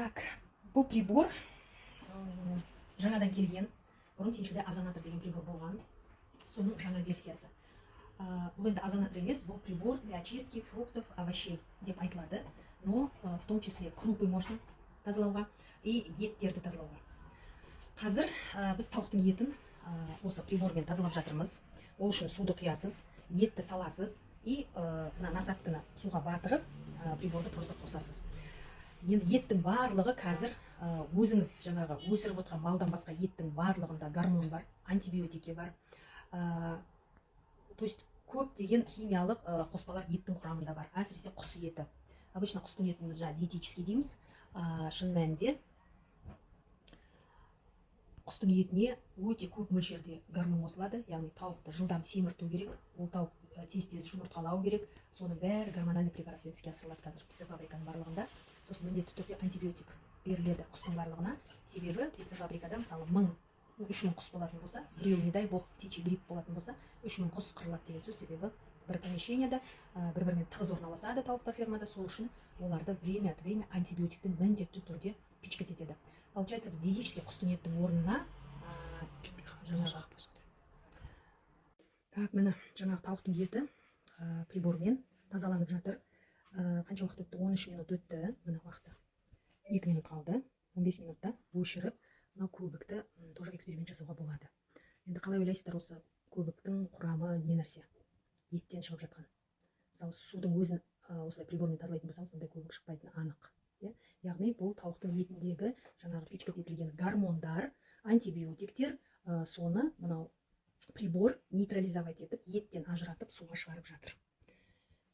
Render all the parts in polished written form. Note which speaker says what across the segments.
Speaker 1: Так, бұл прибор жаңадан келген. Бұрын Теншіде озонатор деген прибор болған, соның жаңа версиясы. Бұл енді озонатор емес, бұл прибор для очистки фруктов, овощей деп айтылады, но в том числе крупы можно тазалауға и еттерді тазалауға. Қазір біз тауықтың етін осы прибормен тазалап жатырмыз. Ол үшін суды құясыз, етті саласыз и мына насадканы суға батырып, приборды просто қосасыз. Енді еттің барлығы қазір, өзіңіз жаңағы өсіріп отырған малдан басқа еттің барлығында гормон бар, антибиотики бар, то есть көптеген химиялық қоспалар еттің құрамында бар. Әсіресе құс еті. Обычно құстың етін біз жаңағы диетический дейміз, шын мәнінде құстың етіне өте көп мөлшерде гормон қосылады, яғни тауықты жылдам семірту керек, ол тауық тез тез жұмыртқалау керек. Соның бәрі гормональный препаратпен іске асырылады қазір птицефабриканың барлығында. Сосын міндетті түрде антибиотик беріледі құстың барлығына, себебі птицефабрикада, мысалы, 1000, 3000 құс болатын болса, біреуі, не дай бог, птичий грипп болатын болса, 3000 құс қырылады деген сөз. Себебі бір помещениеда бір бірімен тығыз орналасады тауықтар фермада. Сол үшін оларды время от время антибиотикпен міндетті түрде пичкать етеді. Получается, біз диетический құстың еттің орнына жаңағы, так, міне, жаңағы тауықтың еті прибормен тазаланып жатыр. Қанша уақыт өтті? 13 минут өтті. Міне, уақыты 2 минут қалды. 15 минутта өшіріп, мынау көбікті тоже эксперимент жасауға болады. Енді қалай ойлайсыздар, осы көбіктің құрамы не нәрсе, еттен шығып жатқан? Мысалы, судың өзін осылай прибормен тазалайтын болсаңыз, бұндай көбік шықпайтыны анық, иә. Яғни бұл тауықтың етіндегі жаңағы пичкать етілген гормондар, антибиотиктер, соны мынау прибор нейтрализовать етіп, еттен ажыратып, суға шығарып жатыр.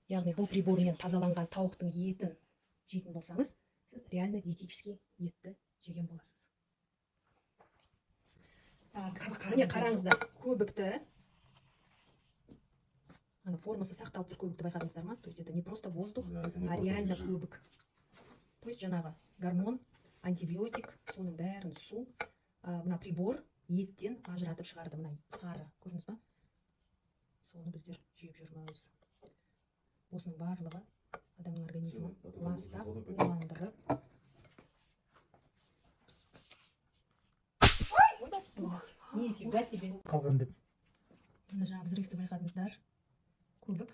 Speaker 1: Яғни бұл прибормен тазаланған тауықтың етін жейтін болсаңыз, сіз реально диетический етті жеген боласыз. Так, міне, қараңыздар көбікті. Ана формасы сақталып тұр көбікті, байқадыңыздар ма? То есть это не просто воздух,
Speaker 2: Да, это не
Speaker 1: а
Speaker 2: просто
Speaker 1: реально
Speaker 2: жир.
Speaker 1: көбік. То есть жаңағы гормон, антибиотик, соның бәрін су, мына прибор еттен ажыратып шығарды. Мына сары, көрдіңіз ба? Соны біздер жеп жүрміз. Осының барлығы адамның организмін
Speaker 2: Всё,
Speaker 1: ластап,
Speaker 2: жасалды пакет.
Speaker 1: уландырып.
Speaker 3: Нифига себе.
Speaker 4: Қалған деп.
Speaker 1: Мына жаңағы взрывты байқадыңыздар. Көбік,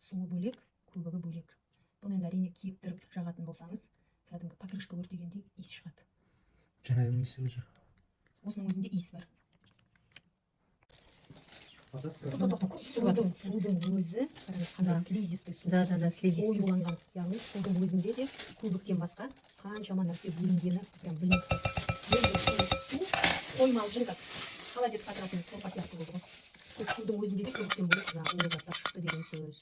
Speaker 1: суы бөлек, көбігі бөлек. Бұны енді, әрине, кептіріп жағатын болсаңыз, кәдімгі покрышка өртегендей иіс шығады.
Speaker 4: Жаңағы не істеп жүр?
Speaker 1: Осының өзінде иіс бар.
Speaker 4: Тоқта,
Speaker 1: тоқта, судың өзі, қараңыз, қандай слизистый су.
Speaker 3: Да, слизистый.
Speaker 1: Қоюланған, яғни судың өзінде де көбіктен басқа қаншама нәрсе бөлінгені прям білініп тұр. Енді су қоймалжың, как холодец қатыратын сорпа сияқты болды ғой. Судың өзінде де көбіктен бөлек жаңағы улы заттар шықты деген сөз.